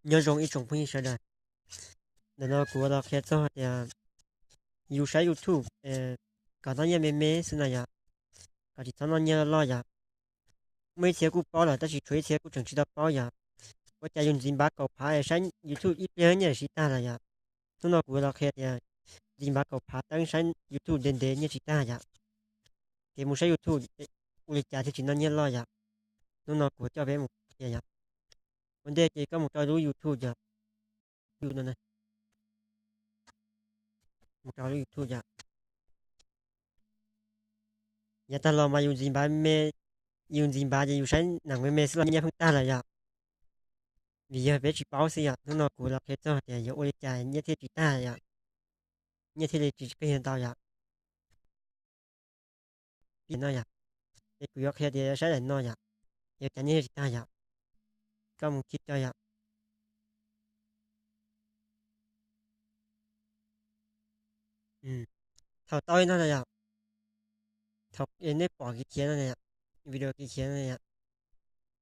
Nyob zoo ib tsoom phooj ywg sawv daws. Ntawm no kuv los qhia txog tias yus saib YouTube kom noj nyiaj me me xwb no yom, kom tsis txhob noj nyiaj loj loj yom. Muaj ib txhia kuj paub lawm tab sis tshuav ib txhia kuj tseem tsis tau paub yom. Ua cas yus ntxiv npav kaum phav es saib YouTube ib pliag nyiaj tsis tag lawm yom. Hnub no kuv los qhia tias ntxiv npav kaum phav teeb saib YouTube ntev ntev nyiaj tsis tag yom. Ces mus saib YouTube ua li cas thiaj tsis noj nyiaj loj yom. Hnub no kuv coj peb mus qhia yom. Ua ntej ces koj mus rau lub YouTube yom. Mus rau lub YouTube yom. Yav tag los mas yus ntxiv npav me, yus ntxiv npav ces yus saib neeg me me xwb los nyiaj pheej tag lawm yom. Vim yog peb tsis paub xwb yom. Hnub no kuv los qhia txog tias yuav ua li cas nyiaj thiaj tsis tag yom, nyiaj thiaj li tsis qi ntau yom. Pib no yom, ces kuv yuav qhia tias saib daim no yom, yuav cas nyiaj thiaj tsis tag yom. Koj mus khi rau yom. Thaum tau li no no yom, thaum nej pom kiv khiav no, video kiv khiav no yom,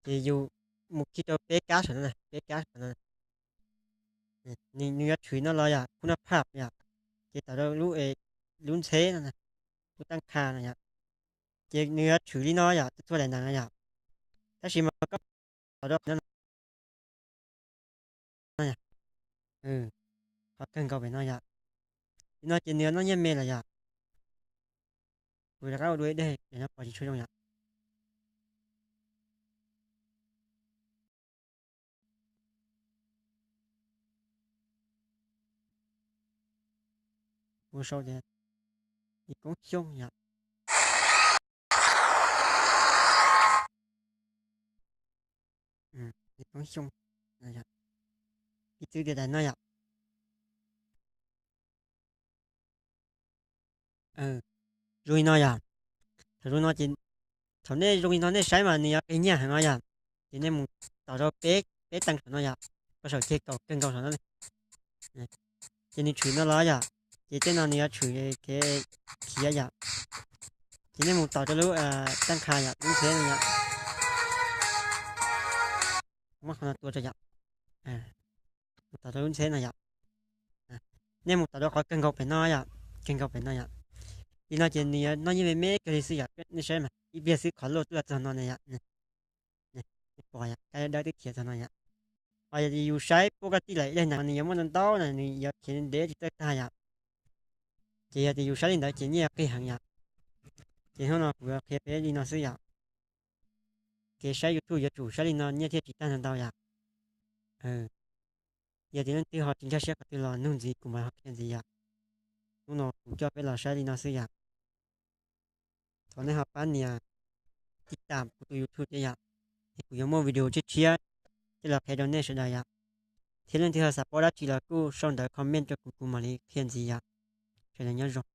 ces yus mus khi rau peb kab saum no, peb kab saum no. Nws yuav tshwm no los yom, khub naj phaj yom, ces tawm rau lub ntxheb no, lub tab qha no yom. Ces nws yuav tshwm li no yom, txhua daim neeg no yom. Tab sis mas koj tau rau qhov no, qhov kawg nkaus pem no yom. Li no ces nws yuav noj nyiaj me lawm yom. Kuv rov qab ua dua ib daim no pom tsis tshua zoo yom. Kuv sau tias Yim Koob Xyooj yom. Yim Koob Xyooj, piv txwv tias daim no yom. Zoo li no yom. Thaum zoo no ces, thaum nej zoo li no nej saib mas nws yuav qi nyiaj heev no yom. Ces nej mus tom rau peb, peb teeg saum no yom, koj saum ceg kaum kawg nkaus saum no. Ces nws tshwm no los yom, ces tej no nws yuav tshwm kev khiav yom. Ces nej mus tom rau lub tab qha yom, lub ntxheb no yom. Muab qhov no tua rau yom. Mus tom rau lub ntxheb no yom. Nej mus tom rau qhov kawg nkaus pem no yom, kawg nkaus pem no yom. Li no ces nws yuav noj nyiaj me me kawg li xwb yom, nej saib mas ib pliag xwb qhov luaj twb los txog no ne yom. Pom yom, kab dawb twb khiav txog no yom. Ho yog yus saib pub koj tij lawm ib daig neeg nws yuav muaj ntau ntau na, nws yuav khiav ntev tsis txawj tag yom. Ces yog tias yus saib li ntawd ces nyiaj yuav qi heev yom. Ces hnub no kuv yuav qhia peb li no xwb yom. Kev saib YouTube yuav tsum saib li no nyiaj thiaj tsis tag ntau ntau yom. Yog tias leej twg ho tsis nkag siab qhov twg los nug ntxiv kuv mam ho qhia ntxiv yom. Hnub no kuv coj peb los saib li no xwb yom. Thov nej ho pab nias tij tam kuv tus YouTube thiab yom, es kuv yuav muaj video tshiab tshiab coj los qhia rau nej sawv daws yom. Thiab leej twg ho xav paub dab tsi los kuj sau ntawv comment rau kuv, kuv mam li qhia ntxiv yom. Sawv daws nyob zoo.